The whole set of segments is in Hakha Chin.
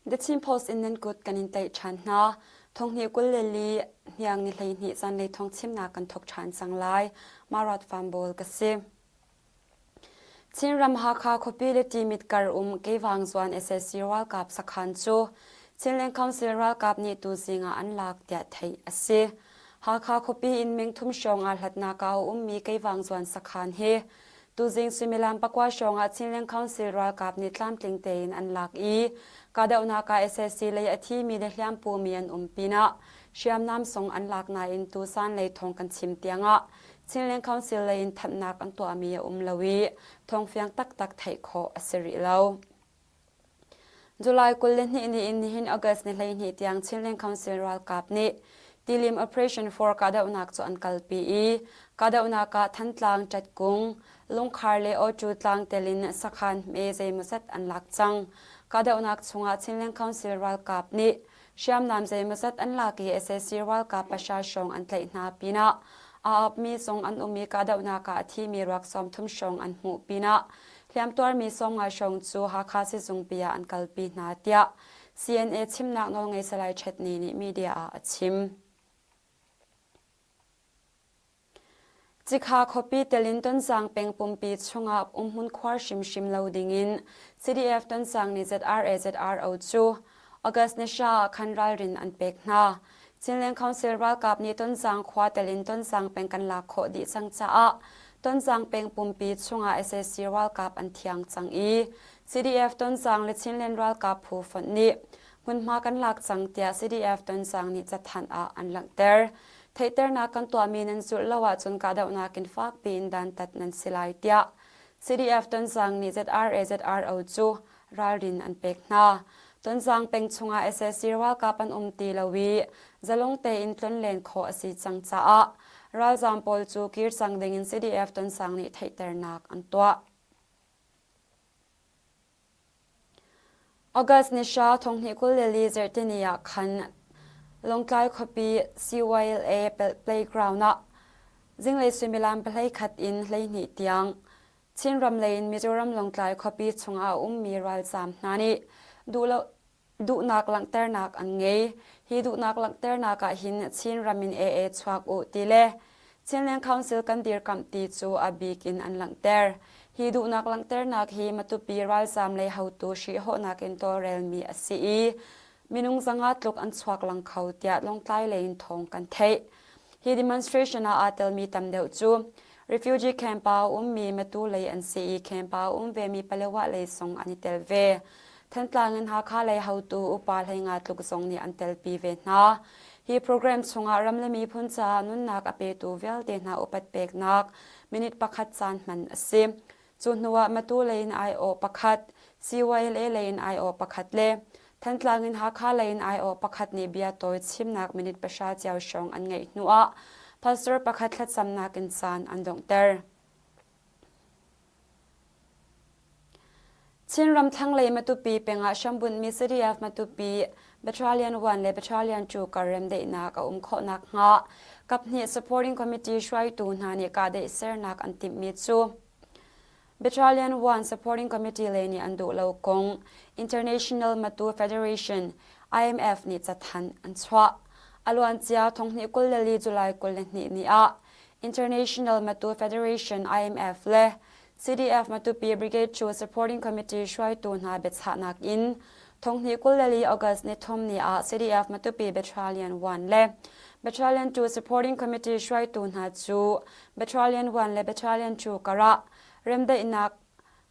The Chin Post in nan kut kan in tlaih ṭhan hna. Thonghnih 24 hniang ni 12 zanlei thawng chimnak kan thawk ṭhan cang lai. Marat Farm ka si. Chinram Hakha khuapi le Timit kar um Keivang zuan sac ralkap sakhan cu Chinland Council ralkap nih tuzing ah an lak tiah theih a si. Hakha khuapi in meng thum hrawng aa hlatnak ah a ummi Keivang zuan sakhan hi tuzing suimilam pakua hrawng ah Chinland Council ralkap nih tlamtling tein an lak i kahdohnak ah sac lei a thimi le hliampumi an um pinah hriamnam song an lak nain tusan lei thawng kan chim tiangah Chinland Council lei in thanhnak an tuahmi a um lo i thawngfiang taktak theih khawh a si rih lo. July 22 ni in nihin August ni 12 tiang Chinland Council ralkap nih Tilim Operation 4 kahdohnak cu an kalpi i kahdohnak ah Thantlang, Ṭatkung, Lungkhar le Awṭu tlang tel in sakhan hme zeimawzat an lak cang. Kahdohnak chungah Chinland Council ralkap nih Hriamnam zeimawzat an lak i sac ralkap pahra hrawng an tlaih hna pinah aa apmi zong an um i kahdohnak ah a thimi ruak 30 hrawng an hmuh pinah hliamtuarmi 50 hrawng cu Hakha sizungpi ah an kalpi hna tiah CNA chimnak nawlngei Salai Htet Ni nih media ah a chim. Cikha khuapi tel in Tonzang peng pumpi chungah umhmun khuar hrimhrim lo dingin CDF Tonzang nih ZRA ZRO cu August ni hra ah khan ralrin an pek hna. Chinland Council ralkap nih Tonzang khua tel in Tonzang peng kan lak khawh dih cang caah Tonzang peng pumpi chungah sac ralkap an thiang cang i CDF Tonzang le Chinland ralkap phu fonh nih hmunhma kan lak cang tiah CDF Tonzang nih cathanh ah an langhter. Theihternak kan tuahmi nan zulh lo ahcun kahdohnak in fakpi in dantat nan si lai tiah CDF Tonzang nih ZRA ZRO cu ralrin an pek hna. Tonzang peng chungah sac ralkap an um ti lo i zalong tein tlonlen khawh a si cang caah ralzaam pawl cu kir cang dingin CDF Tonzang nih theihternak an tuah. August ni hra 2024 zarhteni ah khan Lawngtlai khuapi CYLA playground ah zinglei suimilam pahleikhat in 12 tiang Chinram lei in Mizoram Lawngtlai khuapi chungah a ummi ralzaam hna nih duhnak langhternak an ngei. Hi duhnak langhternak ah hin Chinram in AA chuak u ti le Chinland Council kan dirkamh ti cu a bik in an langhter. Hi duhnak langhternak hi Matupi ralzaam lei hotu hrihhawhnak in tawlrelmi a si i minung zanga tluk an chuak lang kho tiah Lawngtlai lei in thawng kan theih. Hi demonstration ah aa telmi tam deuh cu refugee camp ah a ummi Matu lei an si i camp ah a um vemi Palewa lei zong an i tel ve. Thantlang in Hakha lei hotu upa 15 tluk zong nih an telpi ve hna. Hi program chungah ram le miphun caah nunnak a petu vialte hna upat peknak minute pakhat caan hman a si. Cu hnuah Matu lei in aiawh pakhat, CYLA lei in aiawh pakhat le Thantlang in Hakha lei in aiawh pakhat nih bia tawi chimnak minute pahra cio hrawng an ngeih hnuah pastor pakhat thlacamnak in caan an donghter. Chinram thlanglei Matupi peng ah hrambunhmi CDF Matupi Battalion 1 le Battalion 2 kar remdaihnak a um khawh nakhnga kaphnih supporting committee hruaitu hna nih kahdaih sernak an timhmi cu Battalion 1 supporting committee lei nih an duh lo kong International Matu Federation IMF nih cathanh an chuah. A luancia thonghnih 24 July 22 ni ah International Matu Federation IMF le CDF Matupi Brigade cu Supporting Committee hruaitu hna biachahnak in thonghnih 24 August ni thum ni ah CDF Matupi Battalion 1 le Battalion 2 Supporting Committee hruaitu hna cu Battalion 1 le Battalion 2 karah remdaihnak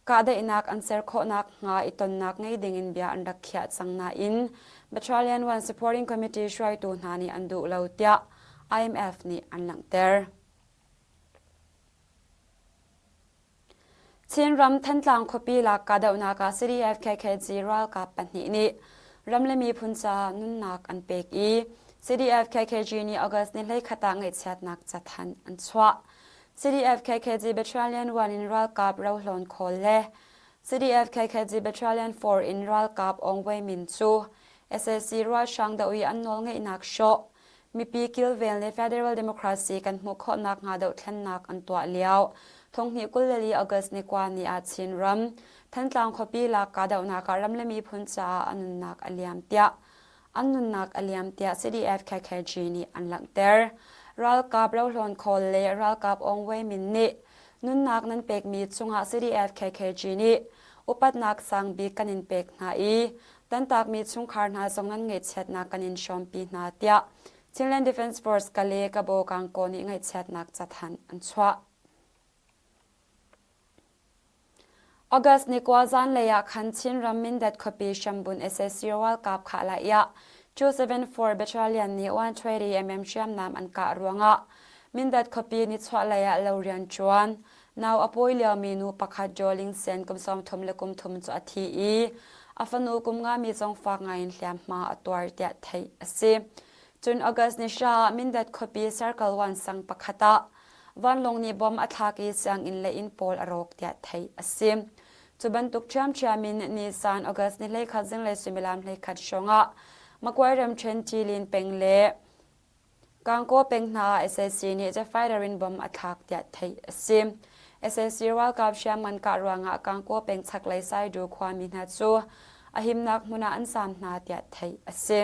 kahdaihnak an ser khawhnak hnga i tonnak ngei dingin bia an rak khiah cang nain Battalion 1 Supporting Committee hruaitu hna nih an duh lo tiah IMF nih an langhter. Chinram Thantlang khuapi lak kahdohnak ah CDF KKG ralkap pahnih nih ram le miphun caah nunnak an pek i CDF KKG nih August ni 21 ah ngaihchiatnak cathanh an chuah. CDF KKG Battalion 1 in ralkap Rohlawn Khawl le CDF KKG Battalion 4 in ralkap Aung Wei Min cu sac ralhrang doh i an nawlngeihnak hrawh Mipi kilven le federal democracy kan hmuh khawh nakhnga dohthlennak an tuah lio. Thonghnih 24 August ni kua ni ah Chinram. Thantlang khuapi lak kahdohnak ah ram le miphun caah a nunnak a liam tiah an nunnak a liam tiah CDF KKG nih an langhter. Ralkap Rohlawn Khawl le ralkap Aung Wei Min nih nunnak nan pekmi cungah CDF KKG nih upatnak sang bik kan in pek hna i tantakmi chungkhar hna zong nan ngaihchiatnak kan in hrawmpi hna tiah Chinland Defense Force Kale Kabo Kangkaw nih ngaihchiatnak cathanh an chuah. August ni kua zanlei ah khan Chinram Mindat khuapi Hrambun sac ralkap khah lai ah 274 Battalion nih 120 mm hriamnam an kah ruangah Mindat khuapi nichuahlei ah lo rian ṭuan nau a pawi liomi nu pakhat Joling Sen kum 33 le kum thum cu a thi i a fanu kum ngami zong fak ngaiin hliamhma a tuar tiah theih a si. Cun August ni hra ah Mindat khuapi Circle 1 sang pakhat ah Vanlawng nih bom a thlak i sianginn le inn pawl a rawk tiah theih a si. Cu bantuk ṭhiamṭhiam in nisan August ni 11 zinglei suimilam 11 hrawngah Makuai ramṭhen Ṭilin peng le Kangkaw peng hna ah sac nih jet fighter in bom a thlak tiah theih a si. Sac ralkap hriamngan kah ruangah Kangkaw peng chaklei Saidu khuami hna cu a himnak hmun ah an zaam hna tiah theih a si.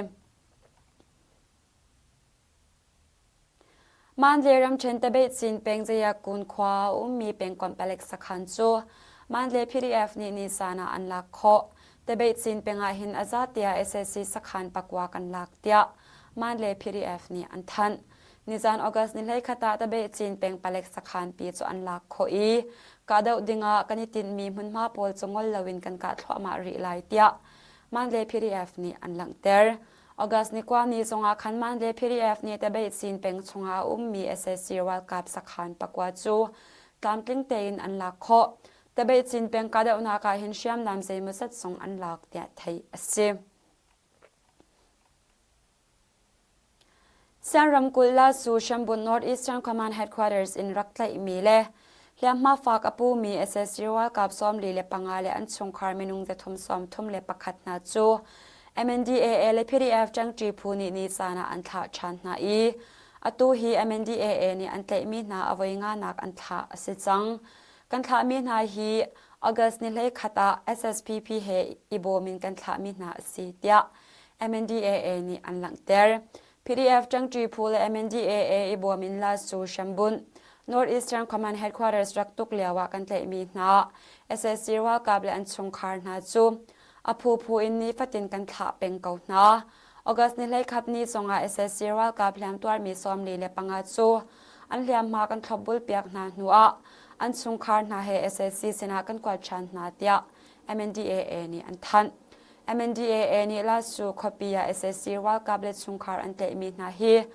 Mandalay ramṭhen Tabeihcin peng Zayakun khua a ummi pengkomh palek sakhan cu Mandalay PDF nih nisan ah an lak khawh. Tabeihcin peng ah hin a za tiah sac sakhan pakua kan lak tiah Mandalay PDF nih an thanh. Nizan August ni 11 ah Tabeihcin peng palek sakhan pi cu an lak khawh i kahdoh dingah kan i tinhmi hmunhma pawl cu ngol loin kan kah thluahmah rih lai tiah Mandalay PDF nih an langhter. August ni kua ni zongah khan Mandalay PDF nih Tabeihcin peng chungah a ummi sac ralkap sakhan pakua cu tlamtling tein an lak khawh. Tabeihcin peng kahdohnak ah hin hriamnam zeimawzat zong an lak tiah theih a si. Sian ramkulh Lasu Hrambun North Eastern Command Headquarters in rak tlaihmi le hliamhma fak a pumi sac ralkap 45 le an chungkhar minung 331 hna cu MNDAA le PDF ṭangṭi phu nih nisan ah an thlah ṭhan hna i atu hi MNDAA nih an tlaihmi hna a voi nganak an thlah a si cang. Kan thlahmi hna hi August ni 11 ah SSPP he i bawm in kan thlahmi hna a si tiah MNDAA nih an langhter. PDF ṭangṭi phu le MNDAA i bawm in Lasu hrambunh North Eastern Command Headquarters rak tuk lio ah kan tlaihmi hna sac ralkap le an chungkhar hna cu a phuphu in nifatin kan thlah peng ko hna. August ni 11 ni zongah sac ralkap hliamtuarmi 45 cu an hliamhma kan thlopbul piak hna hnuah an chungkhar hna he sac sinah kan kuat ṭhan hna tiah MNDAA nih an thanh. MNDAA nih Lasu khuapi ah sac ralkap le chungkhar an tlaihmi hna hi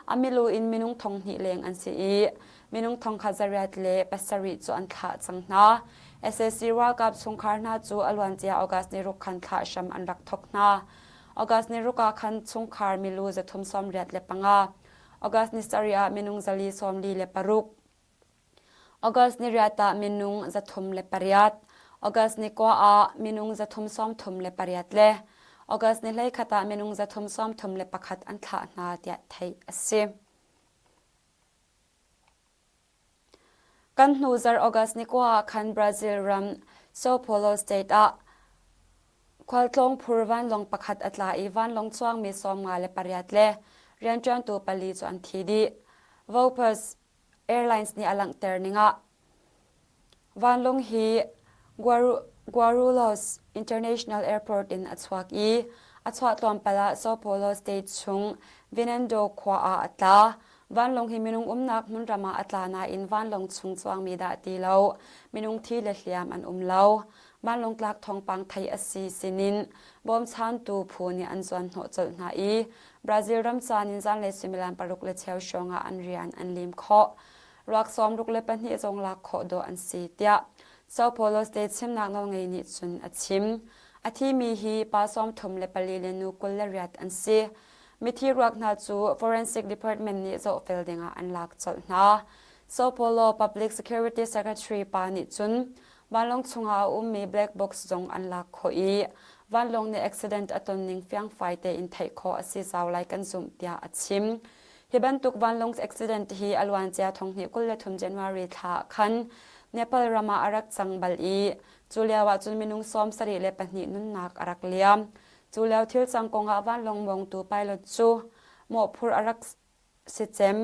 a milu in minung 2000 leng an si i minung 1807 cu an thlah cang hna. Sac ralkap chungkhar hna cu a luancia August ni ruk khan thlah hram an rak thawk hna. August ni ruk ah khan chungkhar milu 385, August ni sarih ah minung 446, August ni riat ah minung 308, August ni kua ah minung 338 le August ni 11 ah minung 331 an thlah hna tiah theih a si. Kan hnu zarh August ni kua ah khan Brazil ram Sao Paulo state ah khualtlawng phur vanlawng pakhat a tla i vanlawng chuangmi 58 le rianṭuantu pali cu an thi dih. Voepass Airlines nih a langhter ning ah vanlawng hi Guarulhos International Airport in a chuak i a chuah tlawmpal ah Sao Paulo state chung Vinendo khua ah a tla. Vanlawng hi minung umnak hmunram ah a tla nain vanlawng chung cuangmi dah ti lo minung thi le hliam an um lo. Vanlawng tlak thawngpang theih a si sinin bawmchantu phu nih an zuanhnawh colh hna i Brazil ram caan in zanlei suimilam paruk le cheu hrawng ah an rian an lim khawh. Ruak 62 zong lak khawh dawh an si tiah Sao Paulo State chimnak nawlngei nih cun a chim. A thimi hi pa 34 le nu 28 an si. Mithi ruak hna cu Forensic Department nih zohfel dingah an lak colh hna. Sao Paulo Public Security Secretary pa nih cun vanlawng chungah a ummi black box zong an lak khawh i vanlawng nih accident a ton ning fiangfai tein theih khawh a si zau lai kan zumh tiah a chim. Hi bantuk vanlawng accident hi a luancia 2023 January thla ah khan. Nepal ram ah a rak cang bal i cu lio ah cun minung 74 nunnak a rak liam. Cu lio thil cang kongah vanlawng mawngtu pilot cu mawhphurh a rak si cem.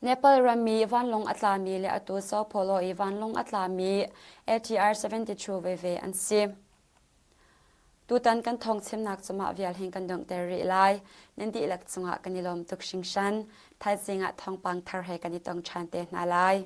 Nepal rammi vanlawng a tlami le atu Sao Paulo i vanlawng a tlami ATR 72 veve an si. Tutan kan thawng chimnak cu mah vial hin kan donghter rih lai. Nan dihlak cungah kan i lawm tuk hringhran. Thaizing ah thawngpang thar he kan i tong ṭhan te hna lai.